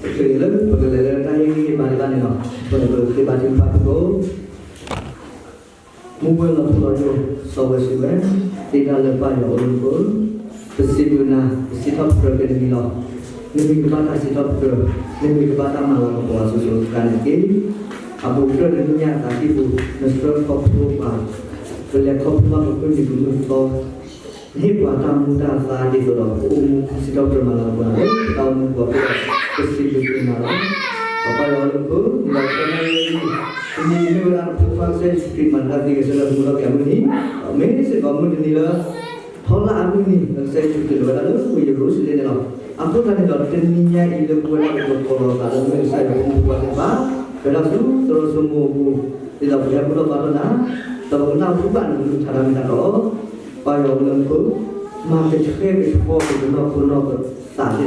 တချုးလၢပကလဲၤလၢတၢ်ဟ့ၣ်ဂံၢ်ဟ့ၣ်ဘါဒံးဘၣ်န့ၣ်လီၤ. အဃိန့ၣ် ပဃ့ဘါထုကဖၣ်ဖုၣ်ကိာ် မူဝဲလီၤထူလီၤယိာ် စီၤဝဲစံးဝဲ, တ့တၢ်လၢပၢ်ယွၤအိၣ်လၢမူခိၣ်, ပစံးဘျုးနၤ, ပစံးထီၣ်ပတြၢၤက့ၤနမံၤလီၤ. နမ့ၢ်ကဘၣ်တၢ်စံးထီၣ်ပတြၢၤ, နမ့ၢ်ကဘၣ်တၢ်မၤလၤကပီၤအစိၤစိၤအဃၣ်န့ၣ်တက့ၢ်. အပူၤဖျဲးတနံၤညါအသးကံၢ်ပူၤ နဆှၢခီဖျိပှၤ, ပလဲၤခီဖျိဘၣ်ပမုၢ်နံၤပမုၢ်သီ နဟ့ၣ်ပှၤတၢ်မူတၢ်သါဒ်သိးဒီး ပအိၣ်မူစံးထီၣ်ပတြၢၤမၤလၤကပီၤလၢပတၢ်အိၣ်မူပူၤအဃိဒီး ပစံးဘျုးက့ၤနၤလီၤ. ပပၢ်ယွၤလၢမူခိၣ်, နလီၤဆီနၢ်ဝဲအံၤ, တနံၤအံၤမ့ၢ်ဝဲဒၣ်နဖိခွါကစၢ်ယ့ၣ်ၡူးခရံာ်မၤတၢ်သံက့ၤဆၢထၢၣ်သမူထီၣ်က့ၤအမုၢ်နံၤ, ဒီးမ့ၢ်စ့ၢ်ကီးမုၢ်တနံၤလၢ ထီလၢအမုၢ်နံၤ လၢကစၢ်ယ့ၣ်ၡူးခရံာ်လဲၤဝဲဒၣ်လၢဝ့ၢ်ယရူၤၡလ့ၣ်န့ၣ်လီၤ. အဃိသတးန့ၣ်ဒီး တနံၤညါအံၤလၢပဝဲဒၣ်ပကကိးလီၤသးလၢမ့ၢ်ကစၢ်ယွၤဖိမုၣ်ဖိခွါသ့ၣ်တဖၣ်, ပဝဲဒၣ်ဆူသရိာ်စိမိၤအပူၤ, ဒ်သိးပဟဲဘူၣ်ထီၣ်ဘါထီၣ်နၤ, ဒီးပကနၢ်ဟူဘၣ်နကလုၢ်ကထါတၢ်မ့ၢ်တၢ်တီလီၤ. ပၢ်ယွၤလၢမူခိၣ်, မၤကဆှဲကဆှီပကနီၢ်ခိနီၢ်သးသ့ၣ်တဖၣ်, ဒီး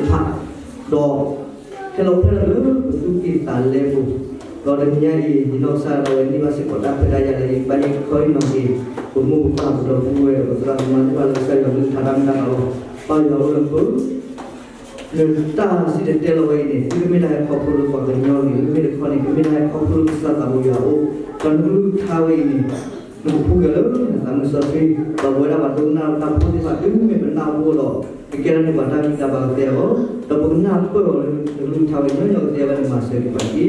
ဟဲလီၤအိၣ်ဖျဲၣ်ထီၣ်လၢပသူၣ်ကံၢ်သးလဲပူၤ, ဒီးတနံၤညါအံၤ ယနီၢ်ကစၢ်ဒၣ်ဝဲန့ၢ်ဘၣ်စ့ၢ်ကီးတၢ်ခွဲးတၢ်ယာ်လၢယကဘၣ်ဟ့ၣ်ခီဟ့ၣ်နီၤက့ၤ ပမိၢ်ပပၢ်ပဒီပုၢ်ဝဲၢ် ဒီးပသရၣ်သမါသ့ၣ်တဖၣ်လၢကစၢ်ယွၤကလုၢ်ကထါတၢ်မ့ၢ်တၢ်တီလီၤ. ပၢ်ယွၤအိၣ်လၢမူခိၣ်, နတၢ်စံၣ်တဲၤတဲလီၤဝဲအံၤန့ၣ် သုတမ့ၢ်တၢ်ဟဲခီဖျိလၢပှၤကညီဂ့ၤ, မ့မ့ၢ်တခီန့ၣ် ကမ့ၢ်တၢ်ဟဲခီဖျိလၢကစၢ်သးဘိယွၤအအိၣ်, ဒီးနကလုၢ်ကထါဝဲအံၤန့ၣ် နကဖှူက့ၤလၢနသးမုၢ်စီဆှံ, ဒီးပဝဲဒၣ်ပှၤဒိကနၣ်တၢ်ဖိသ့ၣ်တဖၣ် တုၤမ့ၢ်ပနၢ်ဟူအီၤဒီး ကကဲထီၣ်န့ၢ်ပှၤတၢ်ဂံၢ်တၢ်ဘါကသ့အဂီၢ်, ဒီးပကနၢ်ပၢၢ်အီၤလၢနကလုၢ်ကထါဝဲညီညီကသ့အဂီၢ်န့ၣ် မၤစၢၤက့ၤပှၤတက့ၢ်.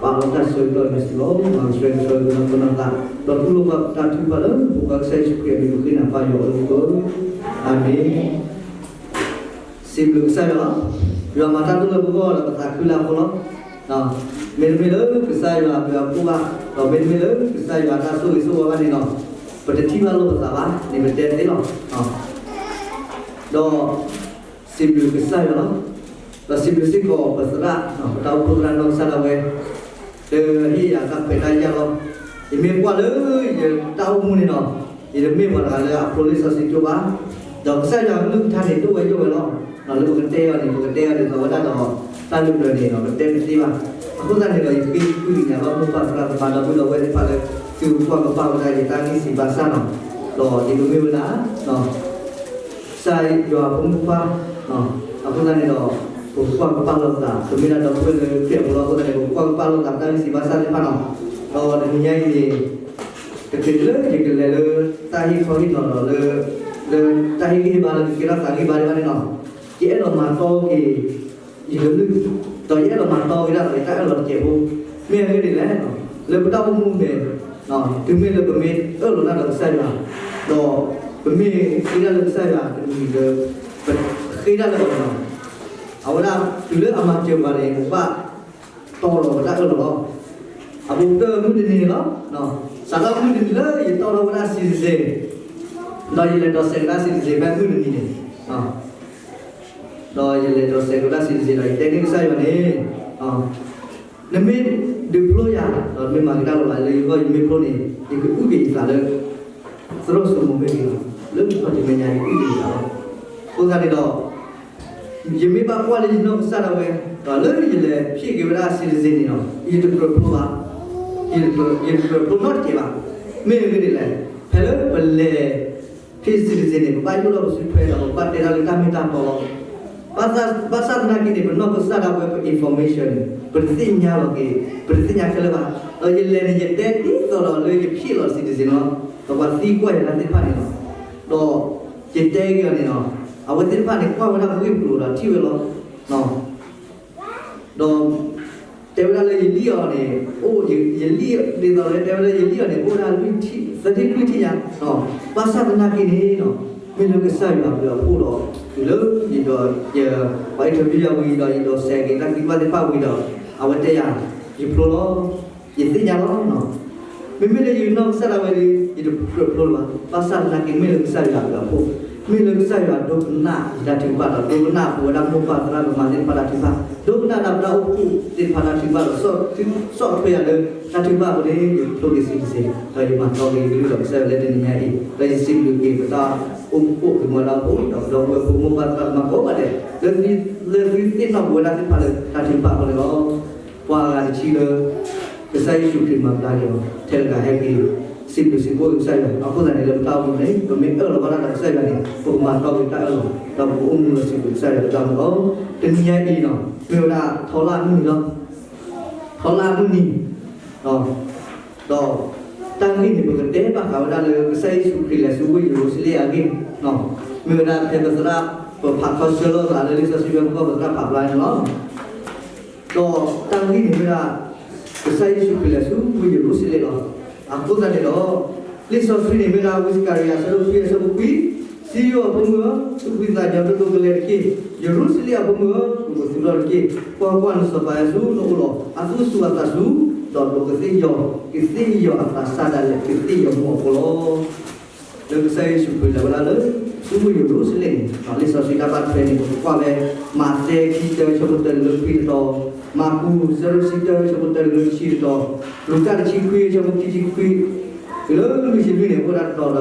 ပာ်လီၤတၢ်ဆၢကတီၢ်လၢနစုလီၤ. မၤကဆှဲကဆှီကနီၢ်ခိနီၢ်သး, ဒီးတူၢ်လိာ်ဘၣ်တၢ်ထုကဖၣ်လၢနဖိခွါကစၢ်ယ့ၣ်ၡူးခရံာ်အမံၤ ပဃ့နၤပၢ်ယွၤအိၣ်လၢမူခိၣ်, အၤမ့ၣ်. စံးဘျုးကစၢ်ယွၤလီၤ. ယွၤမၤတၢ်ဒိၣ်လၢပဂီၢ်ဒီးပသးခုလၢအဃိလီၤ. မ့တမ့ၢ်လၢကစၢ်ယွၤအဘျုးအဖှိၣ်ဘၣ်, ဒီးမ့တမ့ၢ်လၢကစၢ်ယွၤအတၢ်ဆိၣ်ဂ့ၤဆိၣ်ဝါဘၣ်န့ၣ်လီၤ, ပတထံၣ်ဘၣ်လိာ်ပသးဘၣ်န့ၣ် ပတဲသ့လီၤ. ဒီးစံးဘျုးကစၢ်ယွၤလီၤ. ဒီးစံးဘျုးစ့ၢ်ကီးပသရၣ်, ပတၢ်အိၣ်ဖှိၣ်သရၣ်နီၢ်ကစၢ်ဒၣ်ဝဲ လၢဟ့ၣ်ယၤတၢ်ခွဲးတၢ်ယာ်လီၤ. ယမ့ၢ်ကွၢ်လၢယတၢ်အိၣ်မူန့ၣ်လီၤ, ယတမ့ၢ်ပှၤတဂၤလၢအဖျိလံာ်စီဆှံကၠိဘၣ်, ဒီးကစၢ်ယွၤကလုၢ်ကထါန့ၣ် ဒိၣ်ဝဲယိၣ်ဝဲလီၤ. လၢပကတဲအီၤန့ၣ် ပကတဲအီၤဒ်သိးဝဲဒၣ်ဒီး တၢ်လုၢ်လၢ်န့ၣ်ဒီး ပတဲတသ့ဘၣ်. အဃိသတးန့ၣ်ဒီး ယဃ့ဃုာ်ကညးဘၣ်မိၢ်ပၢ်သရၣ်သမါ ဒီပုၢ်ဒီဝဲၢ်သ့ၣ်တဖၣ်လၢ သုကကွၢ်ကပာ်ဝဲဒၣ်ယတၢ်ဂံၢ်စၢ်ဘါစၢ်န့ၣ်, ဒီးယကမ့ၢ်ဝဲဒၣ် ကစၢ်ယွၤဖိမုၣ်ဖိခွါ, အဃိသတးန့ၣ်ဒီး ပကကွၢ်ကပာ်လိာ်သး ပမ့ၢ်ဒၣ်ဒီပုၢ်ဝဲၢ်လၢခရံာ်အပူၤလီၤ. အဃိသတးန့ၣ် ပကကွၢ်ကပာ်လိာ်သးတၢ်ဂံၢ်စၢ်ဘါစၢ်သ့ၣ်တဖၣ်န့ၣ်, ဒီးတနံၤညါအံၤန့ၣ် တချုးလၢယကလဲၤလၢတၢ်ဟ့ၣ်ခီဟ့ၣ်နီၤဒီးလၢ လၢတၢ်ဟ့ၣ်ဂံၢ်ဟ့ၣ်ဘါလၢကကဲထီၣ်သးဂံၢ်ဘါဒံးဘၣ်န့ၣ်လီၤ, ယအဲၣ်ဒိးမၤတီက့ၤ ယကလုၢ်, ဒီးယအဲၣ်ဒိးမၤတီက့ၤဒၣ်ဒီးယတၢ်အၢၣ်လီၤတစဲးဖိ, မ့ၢ်အဂ့ၢ်ဒ်လဲၣ်, လၢပတၢ်အိၣ်မူန့ၣ် တုၤမ့ၢ်လၢပမ့ၢ်အၢၣ်လီၤတၢ်ဒီးကစၢ်ယွၤ, ဒီးပမ့ၢ်ဃ့တၢ်လၢကစၢ်ယွၤတမံၤလၢ ပဃ့တၢ်လၢအီၤန့ၣ်လီၤ, အဝဲဒၣ်တုၤလၢအမၤစၢၤပှၤန့ၣ် ပကဘၣ်တီဒီးပတၢ်အၢၣ်လီၤလီၤ. အပူၤကတၢၢ်မုၢ်တနံၤန့ၣ်လီၤ, စးထီၣ်မုၢ်တနံၤလၢယတီထီၣ်ဝဲဒၣ် citizen ဒီးယလဲၤဒိးစဲးကဒါ citizen ဖဲမုၢ်တနံၤန့ၣ်, ဒီးယလဲၤဒိးစဲးကဒါ citizen ဒီးယတဲန့ၢ်ကစၢ်ယွၤန့ၣ်, နမ့ၢ်ဒုးဖျိယၤ ဒီးနမ့ၢ်မၤကဒါလီၤဘၣ်လၢယဂီၢ် ယမ့ၢ်ဖျိန့ၣ် ယကအုၣ်က့ၤယသးလၢ သရိာ်စိမိၤမ့ၢ်ဂ့ၤလီၤ, လၢမုၢ်ထီၣ်တနံၤညါ ယကအုၣ်က့ၤယသးလီၤ. အဃိသတးန့ၣ်ဒီး ယမ့ၢ်ဘၣ်ကွၢ်လၢယနီၢ်ကစၢ်ဒၣ်ဝဲ, ဒီးလၢယလဲၤဖံးက့ၤဝဲဒၣ် citizen န့ၣ်ဒီး ယတကြၢးဖျိဘၣ်, ယတကြၢးဖျိနီတစဲးဘၣ်. မ့ၢ်အဂ့ၢ်ဒ်လဲၣ်, ဖဲလၢပလဲၤဖံး citizen န့ၣ် ပဘၣ်ယိၣ်ထီၣ်ပစုထွဲဒီး ပဘၣ်တဲတၢ်လၢတၢ်မ့ၢ်တၢ်တီလီၤ. ဘၣ်ဆၣ်သနာ်က့န့ၣ် ပနီၢ်ကစၢ်ဒၣ်ဝဲ ပ information န့ၣ် ပတသ့ၣ်ညါလီၤက့ၤ, ပတသ့ၣ်ညါခဲလၢာ်ဘၣ်. ဒီးယလဲၤန့ၣ် ယတဲဒ်သိးဒီးလၢယဖံးလီၤ citizen လီၤ, ဒီးပှၤသံကွၢ်ယၤတၢ်သ့ၣ်တဖၣ်န့ၣ်လီၤ. ဒီးယတဲက့ၤအီၤန့ၣ်လီၤ, အဝဲသ့ၣ်တဖၣ်န့ၣ် ကွၢ်ဝဲဒၣ်ပဂ့ၢ်ပကျိၤဒီးထံၣ်ဝဲလီၤ. ဒီးတဲဝဲဒၣ်လၢယလံၣ်အီၤန့ၣ် အိၣ်ယလံၣ် ဒ်သိးလၢတဲဝဲလၢယလံၣ်အီၤန့ၣ် အိၣ်ဝဲဒၣ်လွံၢ်ထံၣ် သၢထံၣ်လွံၢ်ထံၣ်ညါ, ဘၣ်ဆၣ်သနာ်က့န့ၣ် မ့ၢ်လၢကစၢ်ယွၤအဘျုးအဖှိၣ်ဒီး တုၤလၢယဒီးယ ပှၤ interview ယၤဝံၤဒီး ယဒိးစဲးက့ၤတၢ်သံကွၢ်သ့ၣ်တဖၣ်ဝံၤဒီး အဝဲတဲယၤ ယဖျိလီၤ, ယသ့ၣ်ညါလီၤ. မ့မ့ၢ်လၢယနီၢ်ကစၢ်ဒၣ်ဝဲဒီး ယတကြၢးဖျိလၢၤဘၣ်. ဘၣ်ဆၣ်သနာ်က့ မ့ၢ်လၢကစၢ်ယွၤအဘျုးအဖှိၣ်, မ့ၢ်လၢကစၢ်ယွၤဒိကနၣ်ယတၢ်ထုကဖၣ်ဒီး ဒိကနၣ်ပဝဲဒၣ်မိၢ်ပၢ်သရၣ်သမါသ့ၣ်တဖၣ်တၢ်ထုကဖၣ်, ဒိကနၣ်ဒၣ်ပတၢ်အိၣ်ဖှိၣ်သ့ၣ်တဖၣ်တၢ်ထုကဖၣ်ဒီး ဆီၣ်ထွဲယၤလၢတၢ်ထုကဖၣ်အဃိန့ၣ် ယဖျိက့ၤ citizen ဒီးယမၤတီက့ၤကလုၢ်ဒီးကစၢ်ယွၤလၢတနံၤညါအံၤ, ဒီးယစံးဘျုးက့ၤပတၢ်အိၣ်ဖှိၣ် ပမူဝဲဒၣ်အိၣ်ဖှိၣ် ဒီးပဒီပုၢ်ဝဲၢ်ဖိမိၢ်ပၢ်သရၣ်သမါကိးဂၤဒဲး လၢသုသ့ၣ်နီၣ်ပဝဲဒၣ်သ့ၣ်တဖၣ်လၢတၢ်ထုကဖၣ်အဃိန့ၣ်လီၤ. ပှၤအဂၤတဆံလၢ ကစၢ်ယ့ၣ်ၡူးခရံာ်မၤဘျါက့ၤအီၤ ထဲတဂၤဟဲက့ၤ စံးဘျုးစံးဖှိၣ်ကစၢ်ယွၤ. အဃိသတးန့ၣ် လၢပတၢ်အိၣ်မူန့ၣ် ပမ့ၢ်အၢၣ်လီၤဘၣ်တၢ်ဒီးကစၢ်ယွၤန့ၣ် ပကမၤတီက့ၤတၢ်အၢၣ်လီၤ ဒီးပကအိၣ်မူလီၤစံးဘျုးကစၢ်ယွၤလၢတၢ်မူလီၤ. တနံၤညါအံၤန့ၣ် မ့ၢ်ဝဲဒၣ်ထီလၢအမုၢ်နံၤလီၤ. ထီလၢအမုၢ်နံၤ ဒီးတၢ်ဂ့ၢ်န့ၣ် ပကတဲဘၣ်ဃးဝဲဒၣ်လၢ ကစၢ်ယ့ၣ်ၡူးခရံာ်လဲၤဆူဝ့ၢ်ယရူၤၡလ့ၣ်အဂ့ၢ်, မ့ၢ်ဝဲဒၣ်ဖဲပသရၣ် ပဖးခီဆၢလိာ်သးလၢလံာ်စီဆှံဖဲပကီၢ်ပသရၣ်ဖးဖျါန့ၣ်လီၤ. ဒီးတၢ်ဂ့ၢ်န့ၣ်မ့ၢ်ဒၣ် ကစၢ်ယ့ၣ်ၡူးခရံာ်လဲၤဆူဝ့ၢ်ယရူၤၡလ့ၣ်လီၤ. အဃိသတးန့ၣ်ဒီး လံာ်စီဆှံန့ၣ်မ့ၢ်ဒၣ် ဝံစကၤရယၤ အဆၢဒိၣ်ခွံ အဆၢဖိခွံ, စံယိၣ်အဖိမုၣ်ဧၢ, သူၣ်ဖှံသးညီတဒိးကလဲာ်တက့ၢ်. ယရူၤၡလ့ၣ်အဖိမုၣ်ဧၢ, သူၣ်ကိၢ်သးဂီၤတက့ၢ်. ကွၢ်ကွၢ်, နစီၤပၤဟဲဆူနအိၣ်လီၤ. အသူၣ်စူၤအသးစူၤ, ဒီးဒိးကသ့ၣ်ယီၤ, ကသ့ၣ်ယီၤအသးစၢ်ဒၣ်လဲာ် ကသ့ၣ်ယီၤမူအဖိလီၤ. လၢကစၢ်ယ့ၣ်ၡူးခရံာ်လဲၤဝဲဒၣ်လၢ ဆူဝ့ၢ်ယရူၤၡလ့ၣ်န့ၣ် လံာ်စီဆှံတၢ်ဘၣ်ထွဲန့ၣ် ပကကွၢ်ဖဲ မးသဲ ခံဆၢ အဆၢဖိတၢ တုၤလၢခွံတတီၤ, မၢ်ကူး အဆၢဒိၣ်တဆံတၢ အဆၢဖိတၢ တုၤလၢတဆံတတီၤ, လူၤကၣ် တဆံခွံ အဆၢဖိခံဆံခွံ တုၤလၢလွံၢ်ဆံလွံၢ်န့ၣ် အိၣ်ဝဲဒၣ်တတီၤဒီး ယိၤဟၣ် အဆၢဒိၣ်တဆံခံ အဆၢဖိတၢ တုၤလ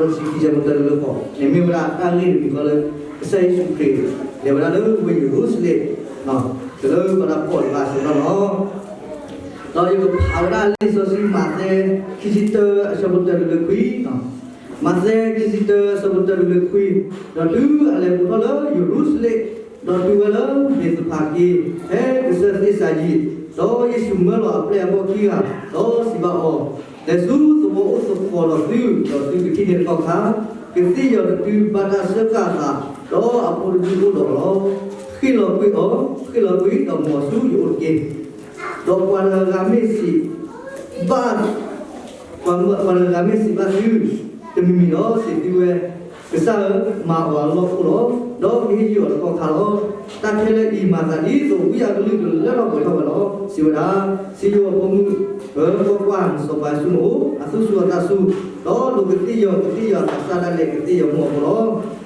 ၢဃိးန့ၣ် မ့ၢ်ဝဲဒၣ်တၢ်ဂ့ၢ်တမံၤဃီလၢ ကစၢ်ယ့ၣ်ၡူးခရံာ် လဲၤဝဲဒၣ်လၢဝ့ၢ်ယရူၤၡလ့ၣ် တုၤလၢပတၢ်ဖီၣ်လံာ်ဘၣ်အဆၢကတီၢ်န့ၣ်လီၤ. ဒီးယကဖးဝဲဒၣ်လံာ်စီဆှံ မးသဲ ခံဆံတၢ အဆၢဖိတၢ တုၤလၢခွံ, မးသဲ ခံဆံတၢ အဆၢဖိတၢ တုၤလၢခွံ, ဒီးတုၤအလဲၤဘူးထီၣ်လၢယရူၤၡလ့ၣ်, ဒီးတုၤဝဲလၢဘ့းသဖၤက့ၤ ဖဲကစၢၢ်သ့ၣ်စၤယံး, ဒီးယ့ၣ်ၡူးမၢလီၤအပျဲၢ်အဘီၣ်ခံဂၤ, ဒီးစံးဘၣ်အီၤ, လဲၤဆူသဝီအိၣ်သဃီၤဒီးသု, ဒီးသုကထံၣ်န့ၢ်တကီၢ်ခါ, ကသ့ၣ်ယီၤတဒုဘၣ်တၢ်စၢဃာ်အသး, ဒီးအဖိတဒုအိၣ်ဒီးအီၤလီၤ. ဃ့ၢ်လီၤကွံာ်အီၤ, ဃ့ၢ်လီၤကွံာ်ဒီးမၤအီၤဆူယအိၣ်တက့ၢ်. ဒီးပှၤတဂၤဂၤမ့ၢ်စံးဘၣ် ပှၤမုၣ် ပှၤတဂၤဂၤမ့ၢ်စံးဘၣ်သု တမံၤမံၤဒီး စံးသုဝဲ, ကစၢ်ဧၢ, မၤအီၤအလီၢ်အိၣ်လီၤ, ဒီးကဟ့ၣ်ယုၢ်အီၤတကီၢ်ခါလီၤ. တၢ်ခဲလၢာ်အံၤမၤသးဒ်သိးဝံအကလုၢ်ကလၢထီၣ်ပှဲၤထီၣ်ဝဲလီၤ. စံးဝဲဒၣ်, စံယိၣ်အဖိမုၣ်ဧၢ, ကွၢ်ကွၢ်, နစီၤပၤဆူနအိၣ်, အသူၣ်စူၤအသးစူၤ, ဒီးဒိးကသ့ၣ်ယီၤ, ကသ့ၣ်ယီၤအသးစၢ်ဒၣ်လဲာ် ကသ့ၣ်ယီၤမူအဖိလီၤ.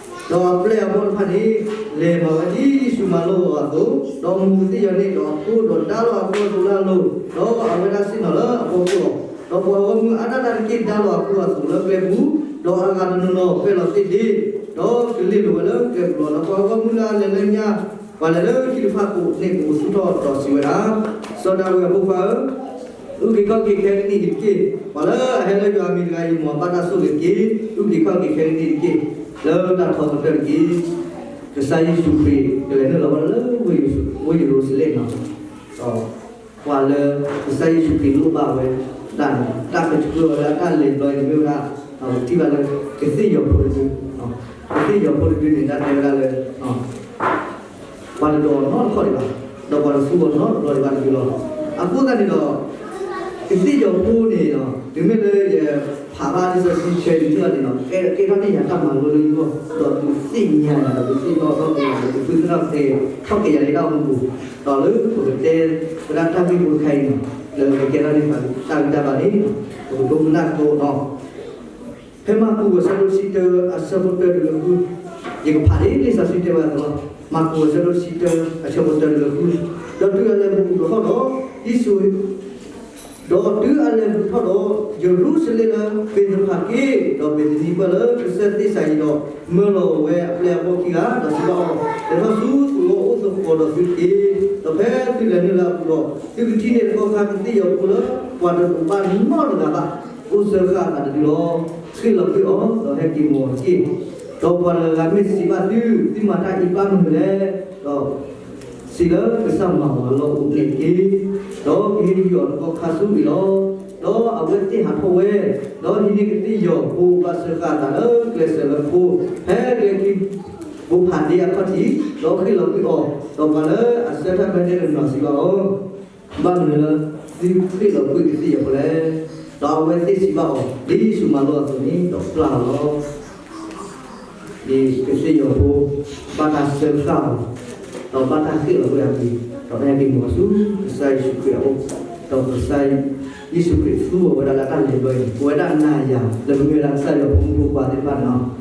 ဒီးအပျဲၢ်အဘီၣ်တဖၣ်န့ၣ် လဲၤမၤဝဲဒ်ယ့ၣ်ၡူးမၤလိာ်အီၤအသိး, ဒီးမူကသ့ၣ်ယီၤန့ၢ်ဒီးအဖိ, ဒီးဒါလီၤအဖိအသိးလၢအလိၤ, ဒီးအဝဲဒၣ်ဆ့ၣ်နီၤလၢအဖီခိၣ်လီၤ. ဒီးပှၤဂီၢ်မုၢ်အါဒၣ်တၢ်တက့ၢ် ဒါလီၤအဖိအသိးလၢကျဲပူၤ, ဒီးအဂၤတနီၤနီၤ ပဲာ်လီၤသ့ၣ်ဒ့, ဒီးကလ့ၢ်လိာ်ဝဲလၢကျဲပူၤလီၤ. ဒီးပှၤဂီၢ်မုၢ်လၢအလဲၤလၢညါ ပှၤလဲၤလၢဟံၣ်တဖၣ်ကိးန့ၣ် ကိးဆူၣ်ထီၣ်ဒီးစံးဝဲဒၣ်, စီၤဒၤဝံးအဖိခွါဧၢ, အုၣ်က့ၤခီၣ်က့ၤခဲကနံၣ်အံၤတက့ၢ်. ပှၤလၢအဟဲလၢယွၤအမံၤတဂၤအံၤ မ်အဘၣ်တၢ်ဆိၣ်ဂ့ၤတက့ၢ်. အုၣ်က့ၤခီၣ်က့ၤခဲကနံၣ်အံၤတက့ၢ်. လၢတၢ်ထီကတၢၢ်တက့ၢ်. ကစၢ်ယ့ၣ်ၡူးခရံာ် ကလဲၤနုာ်လီၤဝဲဒၣ်လၢ ဝ့ၢ်ယရူၤၡလ့ၣ်န့ၣ်, ဒီးပှၤလၢ ကစၢ်ယ့ၣ်ၡူးခရံာ်လိၣ်ဘၣ်ဝဲဒၣ်န့ၣ် တၢ်ကဆှၢအီၤလၢအတၢ်လဲၤဘျီအံၤန့ၣ် မ့ၢ်ဝဲဒၣ် ပထံၣ်ဘၣ်လၢ ကသ့ၣ်ယီၤဖိတဒု, ကသ့ၣ်ယီၤဖိတဒုန့ၣ် တၢ်တဲဝဲဒၣ်လၢ ပှၤတဒိးအီၤနီတခီၣ်ဒံးဘၣ်, ဒီးပှၤတသူအီၤနီတဘျီဒံးဘၣ်တဒုလီၤ. အဃိသတးန့ၣ်ဒီး ကသ့ၣ်ယီၤဖိန့ၣ်ဒီး တုၤမ့ၢ်လၢယဖးဘၣ်လံာ်စီဆှံဆဲးလံာ်န့ၣ်ဒီး ကဲထီၣ်န့ၢ်ယၤတၢ်မၤလိလၢယဂီၢ်, ဒီးဒုးသ့ၣ်ညါယၤဒီး ဒုးသ့ၣ်နီၣ်ထီၣ်က့ၤယၤဒီး ဒုးဃုသ့ၣ်နီၣ်က့ၤ ထီၣ်က့ၤယၤလၢတၢ်အိၣ်မူပူၤ, ဒီးလၢပကတဲဝဲဒၣ်တၢ်ဂ့ၢ်ဖိတခါအံၤန့ၣ် လၢကကဲထီၣ်န့ၢ်တၢ်ဂံၢ်တၢ်ဘါန့ၣ် ပကဒိကနၣ်သကိးနီၤ. ဖဲမၢ်ကူးအဆၢဒိၣ်တဆံတၢ အဆၢဖိတၢတုၤလၢဃု, ယကဖးဒ်လံာ်စီဆှံတဲဝဲအသိးလီၤ. မၢ်ကူးအဆၢဒိၣ်တဆံတၢ အဆၢဖိတၢတုၤလၢဃု, ဒီးတုၤအလဲၤဘူးထီၣ်ဒီး ယ့ၣ်ၡူး ဒီးတုၤအလဲၤဘူးထီၣ်ဒီး ယရူၤၡလ့ၣ်လၢ ဘ့းသဖၤက့ၤ, ဒီးဘ့းသနံပၢၢ်လၢကစၢၢ်သ့ၣ်စၤယံးဒီး မၢလီၤဝဲအပျဲၢ်အဘီၣ်ခံဂၤ, ဒီးစံးဘၣ်အီၤ, လဲၤထီၣ်ဆူသဝီအိၣ်သဃီၤဒီးသုတက့ၢ်. ဒီးဖဲသုလဲၤနုာ်လၢအပူၤဒီး သုကထံၣ်န့ၢ်တကီၢ်ခါကသ့ၣ်ယီၤဖိလၢ ပှၤတဒိးဘၣ်နီတဂၤဘၣ် အိၣ်စၢဃာ်အသးတဒုလီၤ. ဃ့ၢ်လီၤကွံာ်အီၤ ဒီးဟဲက့ၤမၤအီၤတက့ၢ်. ဒီးပှၤတဂၤဂၤမ့ၢ်စံးဘၣ်သု, သုမၤတၢ်အံၤဘၣ်မနုၤလဲၣ်, ဒီးစံးလၢကစၢ်မၤအီၤအလီၢ်အိၣ်န့ၣ်တက့ၢ်. ဒီးကဟ့ၣ်ယုၢ်အီၤတကီၢ်ခါဆူအံၤလီၤ. ဒီးအဝဲသ့ၣ်ဟးထီၣ်ဝဲ, ဒီးဟံးန့ၢ်ကသ့ၣ်ယီၤဖိဘၣ်စၢဃာ်အသးလၢကျဲစၢၤလၢဖိ, ဖဲကျဲခံ ဘိးဖးဒ့အခီၣ်ထံး, ဒီးဃ့ၢ်လီၤကွံာ်အီၤ, ဒီးပှၤလၢအဆှၢတၢ်ဖဲန့ၣ်တနီၤစံးဘၣ်အီၤ, ဘၣ်မနုၤလၢသုဃ့ၢ်လီၤကွံာ်ကသ့ၣ်ယီၤဖိလဲၣ်. ဒီးအဝဲသ့ၣ်စံးဘၣ်အီၤ, ဒ်ယ့ၣ်ၡူးမၤလိာ်အသိးန့ၣ် ဒီးပျၢ်အီၤလီၤ. ဒ်ကသ့ၣ်ယီၤဖိ ဘၣ်တၢ်စၢဃာ်အီၤ, ဒီးဘၣ်တၢ်ဃ့ၢ်လီၤကွံာ်အပူၤ, ဒီးဟဲက့ၤမၤအီၤဆူကစၢ်ယ့ၣ်ၡူးခရံာ်အအိၣ်, ဒီးကစၢ် ယ့ၣ်ၡူးခရံာ်သူအီၤဝဲဒၣ်လၢတၢ်လဲၤဘျီအံၤန့ၣ် ပဝဲဒၣ်နၤယၤ လၢပမ့ၢ်ဝဲဒၣ်ကစၢ်ယွၤဖိမုၣ်ဖိခွါသ့ၣ်တဖၣ်န့ၣ်လီၤ.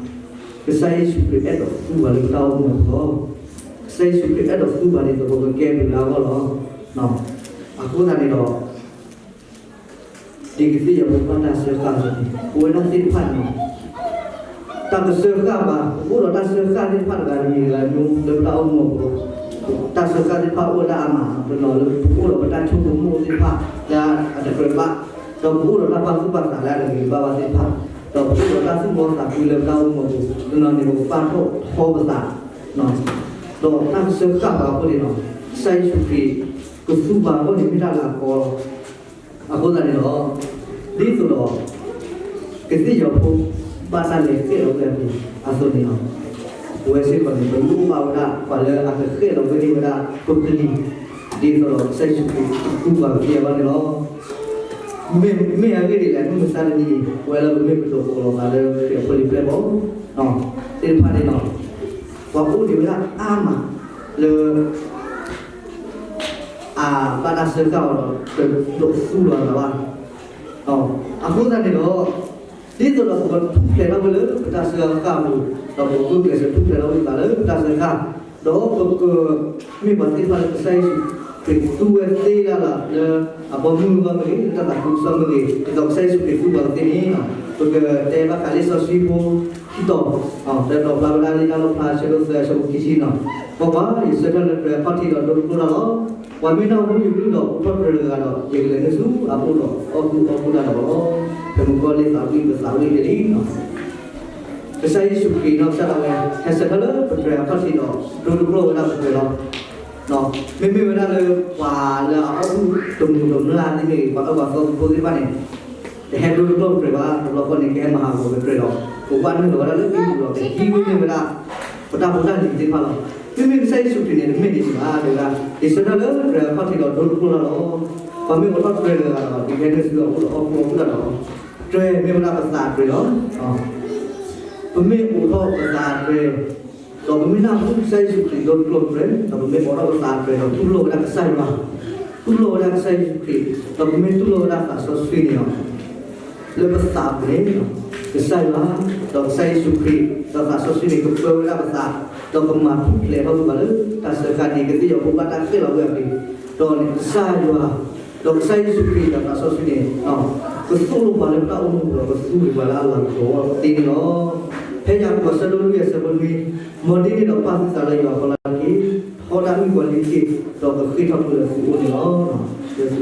ကစၢ်ယ့ၣ်ၡူးခရံာ်အဲၣ်ဒိးသူပှၤလၢပတၢ်အိၣ်မူအပူၤလီၤ. ကစၢ်ယ့ၣ်ၡူးခရံာ်အဲၣ်ဒိးသူပှၤန့ၣ် ပကကဲဘျုးလၢအဂီၢ်လီၤ. အဃိသတးန့ၣ်ဒီး ဒ်ကသ့ၣ်ယီၤဖိဘၣ်တၢ်စၢဃာ်အသိးန့ၣ် ပဝဲဒၣ်သ့ၣ်တဖၣ်န့ၣ် တၢ်ကစၢဃာ်ဘၣ်, ပအိၣ်ဒီးတၢ်စၢဃာ်သ့ၣ်တဖၣ်တဂၤတမံၤတဂၤမျိုးလၢပတၢ်အိၣ်မူအပူၤလီၤ. တၢ်စၢဃာ်သ့ၣ်တဖၣ်အိၣ်ဝဲဒၣ်အါမး, တနီၤလၢပအိၣ်ဒီးပတၢ်ဆိကမိၣ်သ့ၣ်တဖၣ်လၢအတကြၢးဘၣ်, ဒီးပအိၣ်ဒီးတၢ်ပာ်သူၣ်ပာ်သးလၢအဂ့ၤကဘၣ်ဘၣ်သ့ၣ်တဖၣ်, ဒီးပအိၣ်ဒီးတၢ်သူၣ်ဘီသးဖှံလၢပတၢ်အိၣ်မူပူၤ, တနီၤန့ၣ် ပကပာ်ထီၣ်ထီပသး, ဒီးတၢ်ကစၢဃာ်ပှၤအဃိန့ၣ်လီၤ. ကစၢ်ယ့ၣ်ၡူးခရံာ် ကသူပှၤအဂီၢ်န့ၣ်မ့ၢ်တၢ်လၤကပီၤလီၤ. အဃိသတးန့ၣ်ဒီး ဒ်သိးဒီး ကသ့ၣ်ယီၤဖိ ဘၣ်တၢ်လဲၤဃဲၣ်လီၤဝဲအပူၤအသိးန့ၣ်လီၤ. ပဝဲစ့ၢ်ကီးန့ၣ် ပလိၣ်ဘၣ်ဝဲဒၣ် ပှၤလၢအကဃဲၣ်လီၤဝဲန့ၢ်ဝဲဒၣ်ပကလံၤ, ဒ်သိးဒီးကစၢ်ယ့ၣ်ၡူးခရံာ်ကသူပှၤကသ့အဂီၢ်န့ၣ်လီၤ. မ့ၢ်အဂ့ၢ်ဒ်လဲၣ်, မုၢ်မဆါတနံၤအံၤ ပဝဲလၢပမ့ၢ်ပဒိၣ်ဃိးလီၤသးလၢခရံာ်အဖိလံၤပျဲၢ်ဘီၣ်သ့ၣ်တဖၣ်န့ၣ်လီၤ, ပှၤအိၣ်ဒံးဝဲဒၣ်အါမးလၢ အဘၣ်တၢ်စၢဃာ်အီၤဒီး တဒိးသူလီၤအသးဘၣ်. အဃိသတးန့ၣ်ဒီး ဒ်သိးဒီးပကထူၣ်ဖျဲးထီၣ်ဝဲလၢပတၢ်စၢဃာ်အပူၤ, ဒီးပကဂုာ်ကျဲးစၢးထူၣ်ဖျဲးထီၣ်ဝဲသးလၢပတၢ်စၢဃာ်, ဒီးပကမ့ၢ်ပှၤသ့ၣ်တဖၣ်လၢကစၢ်ယ့ၣ်ၡူးခရံာ်သူဝဲသ့လၢ်လၢ်လၢအဘီမုၢ်အဂီၢ်မ့ၢ်ဂ့ၤ, လၢတၢ်သးခုကစီၣ်မ့ၢ်ဂ့ၤ, ဒ်သိးကစၢ်ယ့ၣ်ၡူးခရံာ်သူပှၤကသ့န့ၣ်, ပကတဲဘၣ်ဃးလံာ်စီဆှံဖိခံတီၤ, တၢ်ဒိးဖျါဝဲဒၣ်လံာ်တၢ်လီၣ်ဖျါ အဆၢဒိၣ်သၢ အဆၢဖိခံဆံန့ၣ်, ကွၢ်ကွၢ်, ယဆၢထၢၣ်လၢတြဲၤခီၣ်ထံးဒီးဒိတကျိၣ်တၢ်လီၤ. ပှၤမ့ၢ်နၢ်ဟူယကလုၢ်ဒီးအိးထီၣ်တြဲၤတဂၤဒီး ယကလဲၤနုာ်ဆူအအိၣ်ဒီးအီၣ်ကုၢ်အီပှဲၤတၢ်ဒီးလီၤ. ဖဲမုၢ်ကီၢ်လံသးဝံၣ်ပသးဝံၣ်တလံ ကစၢ်ယ့ၣ်ၡူးခရံာ်နီၢ်ကစၢ်ဒၣ်ဝဲ ဟဲဆၢထၢၣ်လၢပတြဲၤအခီၣ်ထံးဒီး ဒိတကျိၣ်ဝဲဒၣ်ပတြဲၤလီၤ. မ့မ့ၢ်ဝဲဒၣ်လၢပှၤလၢအအီၣ်ကုၢ်တမုာ်တမျၢ်သ့ၣ်မ့ၢ်ဂ့ၤ, ပှၤအၢပှၤသီဖိသ့ၣ်တဖၣ်န့ၣ် တဟဲဒိတကျိၣ်ပတြဲၤဘၣ်, တဘျီဃီန့ၣ် ကဟဲမၤဟးဂီၤပတြဲၤလီၤ. ပဝဲနုာ်လီၤဝဲဒၣ်လၢဟံၣ်ပူၤဒီး ပဟံးဝဲန့ၢ်ဝဲဒၣ် ပတၢ်ဖိတၢ်လံၤသ့ၣ်တဖၣ်လီၤ. မ့မ့ၢ်ကစၢ်ယ့ၣ်ၡူးခရံာ်န့ၣ် တမ့ၢ်ဒ်န့ၣ်ဘၣ်, တဲဝဲဒၣ် ယဆၢထၢၣ်လၢတြဲၤအခီၣ်ထံးဒီးဒိတကျိၣ်တၢ်လီၤ. ပှၤမ့ၢ်အိးထီၣ်တြဲၤတဂၤဒီး ယကဟဲနုာ်ဆူအအိၣ်ဒီးအီၣ်ကုၢ်အီပှဲၤတၢ်ဒီးလီၤ. တြဲၤမ့ၢ်ဝဲဒၣ်ပသးတြဲၤလီၤ. ပမ့ၢ်အိးထီၣ်ပသးတြဲၤ ဒီးပမ့ၢ်နၢ်ဟူကစၢ်ယ့ၣ်ၡူးခရံာ်ဒိတကျိၣ်တြဲၤ, ဒီးပမ့ၢ်အိးထီၣ်ပသးတြဲၤဒီးတူၢ်လိာ်ဝဲဒၣ်ကစၢ်ယွၤ, တူၢ်လိာ်ဝဲဒၣ်ကစၢ်ယ့ၣ်ၡူးခရံာ်, ဒီးပမ့ၢ်တူၢ်လိာ်ဝဲဒၣ်သးစီဆှံန့ၣ်လီၤ. လၢပသးပူၤန့ၣ် ကစၢ်ယွၤ, ဒီးကစၢ်ယ့ၣ်ၡူးခရံာ်, ဒီးသးစီဆှံန့ၣ် ကပၢဝဲဒၣ်ပသး, ဒီးကမၤထူၣ်ဖျဲးထီၣ်ပှၤလၢတၢ်စၢဃာ်န့ၣ် ကသ့ၣ်ယီၤဖိဘၣ်တၢ်ဃဲၣ်လီၤဝဲအပူၤ, ဒီးန့ၣ်ကစၢ်ယွၤ, ဒီးကစၢ်ယ့ၣ်ၡူးခရံာ်ဒီးသးစီဆှံန့ၣ် ကသိၣ်လိပှၤလၢပတၢ်အိၣ်မူပူၤဒီးကသူဝဲပှၤလၢအလၤကပီၤအဂီၢ်သ့န့ၣ်လီၤ. ဖဲယၤကိာ်အဆၢဒိၣ်လွံၢ်အဆၢဖိနွံ, မ်ဒ်န့ၣ်ဒီးပာ်သုသးလၢယွၤအဖီလာ်တက့ၢ်, ထီဒါမုၢ်ကီၤလံတက့ၢ်, ဒီးကဃ့ၢ်ထီၣ်ကွံာ်လၢသုအိၣ်န့ၣ်လီၤ. လၢသုအိၣ်လီၤ.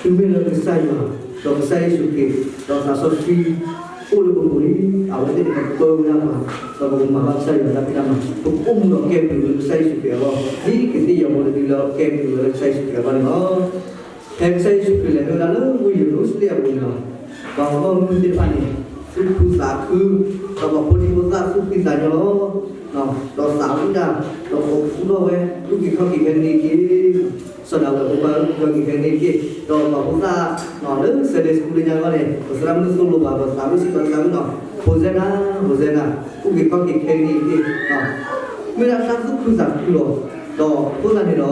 သုမ့ၢ်လၢကစၢ်ယွၤ, ဒီးကစၢ်ယ့ၣ်ၡူးခရံာ်, ဒီးသးစီဆှံ အိၣ်လၢပပူၤလံ, အဝဲသ့ၣ်န့ၣ်ကပၢဝဲဒၣ်ပှၤ, ဒီးပကမၤဘၣ်ကစၢ်ယွၤတၢ်ဖံးတၢ်မၤ, ပကအိၣ်မူဒီးကဲဘျုးလၢကစၢ်ယ့ၣ်ၡူးခရံာ်အဂီၢ်, ဒ်ကသ့ၣ်ယီၤဖိတဒုလၢကဲဘျုးလၢကစၢ်ယ့ၣ်ၡူးခရံာ်အဂီၢ်န့ၣ်လီၤ. ဖဲကစၢ်ယ့ၣ်ၡူးခရံာ်လဲၤနုာ်ဝဲဒၣ်လၢဝ့ၢ်ယရူၤၡလ့ၣ်အပူၤန့ၣ်လီၤ. ပှၤဂီၢ်မုၢ်သ့ၣ်တဖၣ်န့ၣ် သူၣ်ခုသးခု, ဒီးပှၤဖိဒံဖိသၣ်သူၣ်ဖှံသးညီလီၤ. ဒီးသးဝံၣ်တၢ်, ဒီးကိးပသူထီၣ်ဝဲ, အုၣ်က့ၤခီၣ်က့ၤခဲကနံၣ်အံၤတက့ၢ်. စီၤဒၤဝံးအဖိခွါအုၣ်က့ၤခီၣ်က့ၤခဲကနံၣ်အံၤတက့ၢ်. ဒီးပှၤဖိသၣ်လၢ Sunday School လၢညါအဂီၢ်န့ၣ် ပသရၣ်မုၣ်သိၣ်လိပှၤ, ပသးဝံၣ်စ့ၢ်ကီးသးဝံၣ်နီၤ, Hosanna, Hosanna, အုၣ်က့ၤခီၣ်က့ၤခဲကနံၣ်အံၤတက့ၢ်. မ့ၢ်ဒၣ်တၢ်သူၣ်ခုသးခုလီၤ. ဒီးအဃိသတးန့ၣ်ဒီး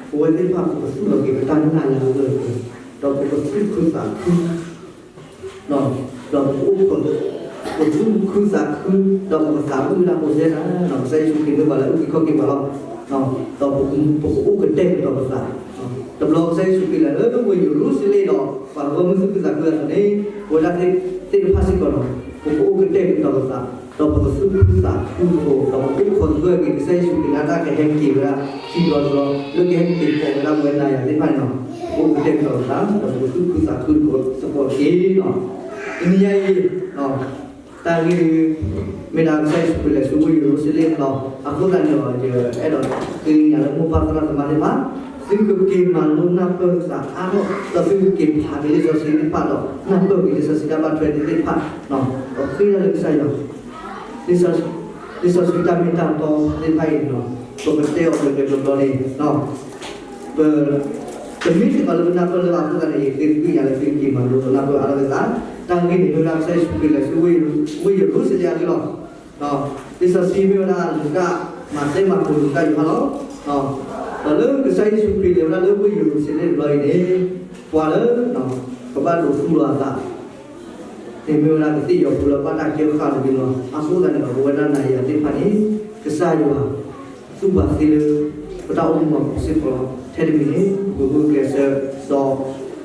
ပဝဲသ့ၣ်တဖၣ် ပကသူၣ်လီၤက့ၤပတၢ်နာ်လၢအဂၢၢ်အကျၢၤ, ဒီးပကသူၣ်ခုသးခု ဒီးပကအိၣ်ခိး, ပသူၣ်ခုသးခု, ဒီးပကသးဝံၣ်ဝဲဒၣ် Hosanna, ကစၢ်ယ့ၣ်ၡူးခရံာ်မ့ၢ်ပှၤလၢအုၣ်က့ၤခီၣ်က့ၤပှၤလီၤ. ဒီးပကအိၣ်ကတဲာ်ကတီၤပသး, တဘျီကစၢ်ယ့ၣ်ၡူးခရံာ်လဲၤလၢဝ့ၢ်ယရူၤၡလ့ၣ်ဒီး ပှၤဂီၢ်မုၢ်သူၣ်ခုသးခုအသိးန့ၣ်, ပဝဲဒၣ်သ့ၣ်တဖၣ်စ့ၢ်ကီးလီၤ. ပကအိၣ်ကတဲာ်ကတီၤပသး, ဒီးပကသူၣ်ခုသးခုအဃိ, ဒီးပကအိၣ်ခိးသဂၢၢ်က့ၤ ကစၢ်ယ့ၣ်ၡူးခရံာ်လၢတၢ်ကဟဲက့ၤဝဲဒၣ် ခံဘျီတဘျီ, လၢကဟဲက့ၤကိးဝဲဒၣ်ပဝဲနၤယၤသ့ၣ်တဖၣ်န့ၣ်လီၤ. ပကအိၣ်ကတဲာ်ကတီၤပသး, ဒီးပကသူၣ်ခုသးခုစ့ၢ်ကီးတက့ၢ်လီၤ. တနံၤညါအံၤ တၢ်ဂ့ၢ်ဒုး မ့ၢ်ဒၣ်ကစၢ်ယ့ၣ်ၡူးခရံာ်လဲၤဆူဝ့ၢ်ယရူၤၡလ့ၣ်လီၤ. အဃိသတးန့ၣ်ဒီး ယအဲၣ်ဒိးဃ့ကညးလၢမိၢ်ပၢ်သရၣ်သမါသ့ၣ်တဖၣ်, သုကက့ၤမၤလိနၢ်ပၢၢ်လိာ်သးအါထီၣ်, ဒီးသုကက့ၤဖးက့ၤလံာ်စီဆှံသ့ၣ်တဖၣ်ဒီး နၢ်ပၢၢ်က့ၤလံာ်စီဆှံတၢ်ဘၣ်ထွဲသ့ၣ်တဖၣ်, ဒီးဃ့တၢ်လၢကစၢ်ယွၤ လံာ်စီဆှံတၢ်မ့ၢ်တၢ်တီသ့ၣ်တဖၣ်အံၤန့ၣ်လီၤ. ပကတဲအီၤဘျဲၣ်ဘျဲၣ်ဘျီဘျီန့ၣ်, ပ, ပမ့ၢ်စ့ၢ်ကီးလၢပနၢ်ပၢၢ်လၢအဃိသတးန့ၣ် ယဃ့ကညးလၢသုက့ၤမၤလိဒီးနၢ်ပၢၢ်အါထီၣ်လိာ်သး, တၢ်ဂ့ၢ်န့ၣ်မ့ၢ်ဝဲဒၣ်ကစၢ်ယ့ၣ်ၡူးခရံာ်လဲၤဆူ ဝ့ၢ်ယရူၤၡလ့ၣ်အဂ့ၢ်လီၤ. လံာ်စီဆှံမ့ၢ်ဝဲဒၣ်လူၤကၣ်, မးသဲ, မၢ်ကူး, လူၤကၣ်, ယိၤဟၣ်လီၤ. ဒီးလၢကစၢ်ယ့ၣ်ၡူးခရံာ်လဲၤဝဲဒၣ်လၢဝ့ၢ်ယရူၤၡလ့ၣ်တဘျီအံၤန့ၣ်, ပှၤလၢ ကဘၣ်ဒိးသူၣ်လီၤအသး န့ၣ်မ့ၢ်ဝဲဒၣ်ကသ့ၣ်ယီၤဖိလၢဘၣ်တၢ်စၢဃာ်တဒုလီၤ. အဃိသတးန့ၣ်ဒီး ပဝဲဒၣ်နၤယၤသ့ၣ်တဖၣ်န့ၣ် ကစၢ်ယွၤ သူပှၤသ့လၢ ပတၢ်အိၣ်မူအပူၤစ့ၢ်ကီးလီၤ. ထဲတမံၤန့ၣ် ပကဂုာ်ကျဲးစၢး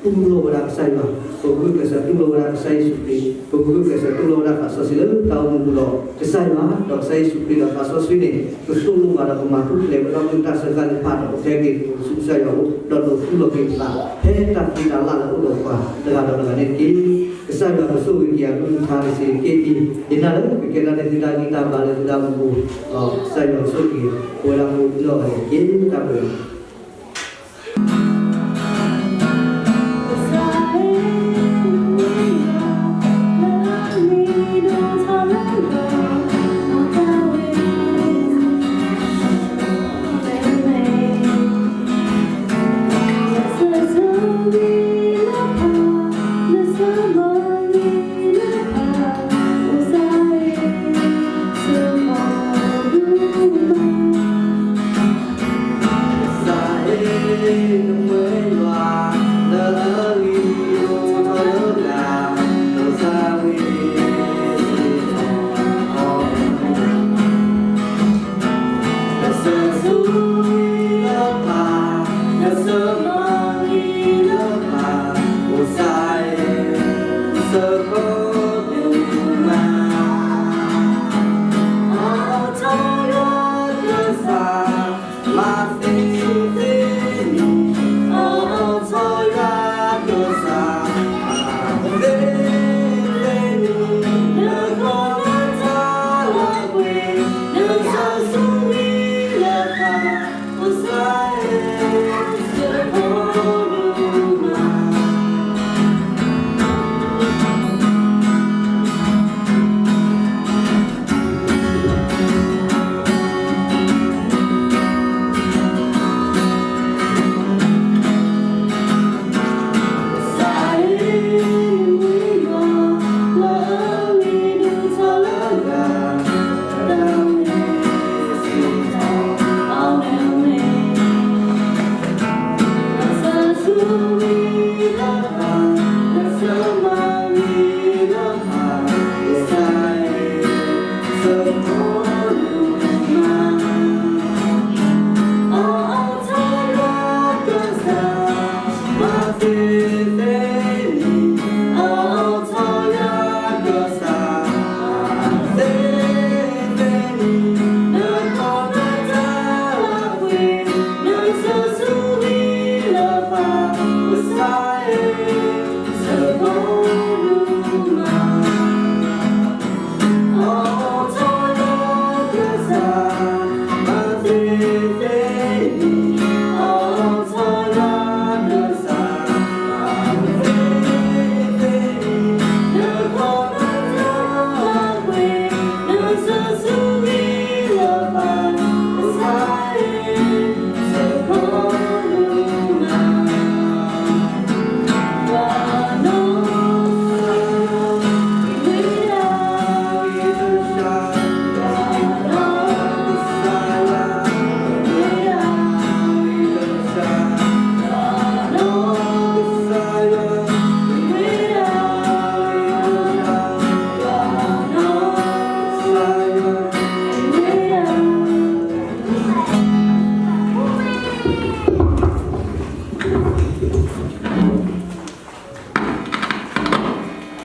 ဒီး တူၢ်လိာ်ဝဲဒၣ်ကစၢ်ယွၤ, ပဂုာ်ကျဲးစၢးတူၢ်လိာ်ဝဲဒၣ်ကစၢ်ယ့ၣ်ၡူးခရံာ်, ပဂုာ်ကျဲးစၢးတူၢ်လိာ်ဝဲဒၣ်သးစီဆှံလၢတၢ်အိၣ်မူပူၤဒီး ကစၢ်ယွၤဒီးကစၢ်ယ့ၣ်ၡူးခရံာ်ဒီးသးစီဆှံန့ၣ် ကသိၣ်လိဘၣ်ဒီးကမၤထူၣ်ဖျဲးဝဲဒီးမုၢ်တၢ်စၢဃာ်သ့ၣ်တဖၣ်ဒီး ကဟဲက့ၤဆူကစၢ်ယွၤအအိၣ် ဒီးဒိးသူလီၤက့ၤပသး ဖဲတၢ်သံတၢ်လၢ်လၢအအိၣ်ဒီးပှၤတဂၤဒီးတဂၤန့ၣ်တက့ၢ်. ကစၢ်ယွၤကဆိၣ်ဂ့ၤက့ၤအကလုၢ်ကထါတဆံးတက့ၢ်အံၤ, ယနာ်လၢကကဲထီၣ်န့ၢ်သုတၢ်ဂံၢ်တၢ်ဘါလၢသုတၢ်အိၣ်မူပူၤ, ဒီးကစၢ်ယွၤကဆိၣ်ဂ့ၤက့ၤ ပဝဲဒၣ်ကိးဒံနီၢ်ဂၤဒဲးတက့ၢ်. တၢ်ဘျုး